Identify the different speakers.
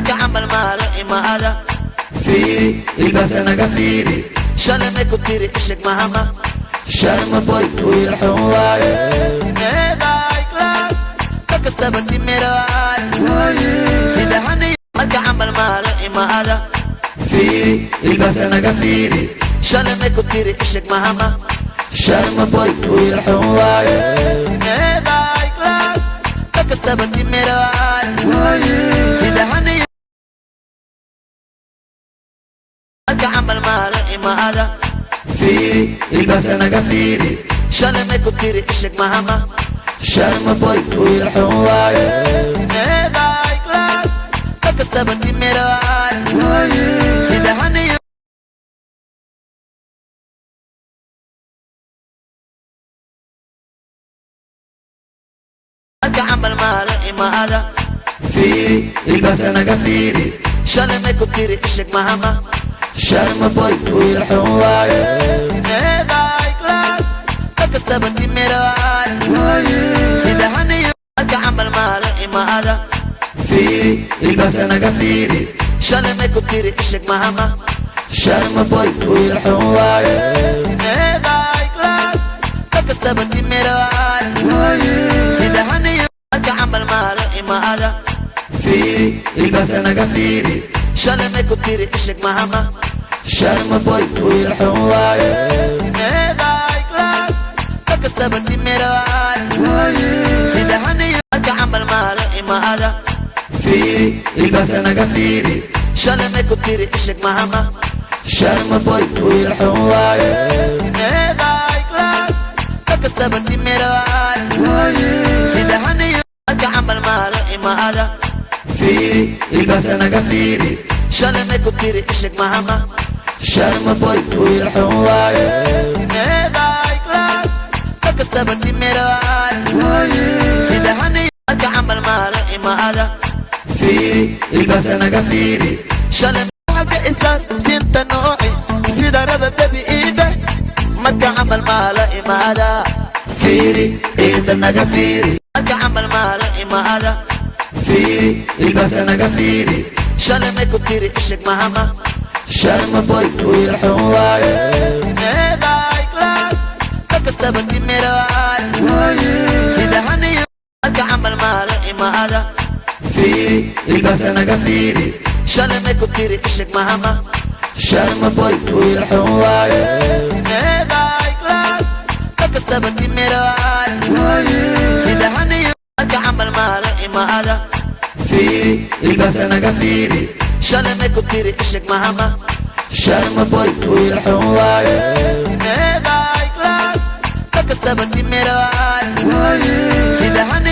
Speaker 1: Marka camal maala imaada.
Speaker 2: Fiiri ilbaabka naga fiiri.
Speaker 1: Shalay may ku tiri isheg mahama.
Speaker 2: Sharma Boy wiil xun waaye.
Speaker 1: Meeday class kastaba timiraay sida hani. Marka camal maala imaada.
Speaker 2: Fiiri ilbaabka naga fiiri.
Speaker 1: Shalay may ku tiri isheg mahama.
Speaker 2: Sharma Boy wiil xun waaye.
Speaker 1: Meeday class kastaba timiraay sida hani. Marka camal maala imaada.
Speaker 2: Fiiri ilbaabka naga fiiri.
Speaker 1: Shalay may ku tiri isheg mahama.
Speaker 2: Sharma Boy wiil xun waaye.
Speaker 1: Meeday class kastaba timiraay sida hani. Marka camal maala imaada.
Speaker 2: Fiiri ilbaabka naga fiiri.
Speaker 1: Shalay may ku tiri isheg mahama.
Speaker 2: Sharma Boy wiil xun waaye.
Speaker 1: Meeday class kastaba timiraay sida hani. Marka camal maala imaada.
Speaker 2: Fiiri ilbaabka naga fiiri.
Speaker 1: Shalay may ku tiri isheg mahama.
Speaker 2: Sharma Boy wiil xun waaye.
Speaker 1: Meeday class kastaba timiraay sida hani. Marka camal maala imaada.
Speaker 2: Fiiri ilbaabka naga fiiri.
Speaker 1: Shalay may ku tiri isheg mahama.
Speaker 2: Sharma Boy wiil xun waaye.
Speaker 1: Meeday class kastaba timiraay sida hani. Marka camal maala imaada.
Speaker 2: Fiiri ilbaabka naga fiiri.
Speaker 1: Shalay may ku tiri isheg mahama.
Speaker 2: Sharma Boy wiil xun waaye.
Speaker 1: Meeday class kastaba timiraay sida hani. Marka camal maala imaada.
Speaker 2: Fiiri ilbaabka naga fiiri.
Speaker 1: Shalay may ku tiri isheg mahama.
Speaker 2: Sharma Boy wiil xun waaye.
Speaker 1: Meeday class kastaba timiraay sida hani. Marka camal maala imaada.
Speaker 2: Fiiri ilbaabka naga fiiri.
Speaker 1: Shalay xagga isaan sinta nooci sida raba bebi iidhe. Marka camal maala imaada.
Speaker 2: Fiiri ciida naga fiiri.
Speaker 1: Marka camal maala imaada.
Speaker 2: Fiiri ilbaabka naga fiiri.
Speaker 1: Shalay may ku tiri isheg mahama.
Speaker 2: Sharma Boy wiil xun waaye.
Speaker 1: Meeday class kastaba timiraay sida hani. Marka camal maala imaada.
Speaker 2: Fiiri ilbaabka naga fiiri.
Speaker 1: Shalay may ku tiri isheg mahama.
Speaker 2: Sharma Boy wiil xun waaye.
Speaker 1: Meeday class kastaba timiraay sida hani. Marka camal maala imaada.
Speaker 2: Fiiri ilbaabka naga fiiri.
Speaker 1: Shalay may ku tiri isheg mahama.
Speaker 2: Sharma Boy wiil xun waaye.
Speaker 1: Meeday class kastaba timiraay sida hani.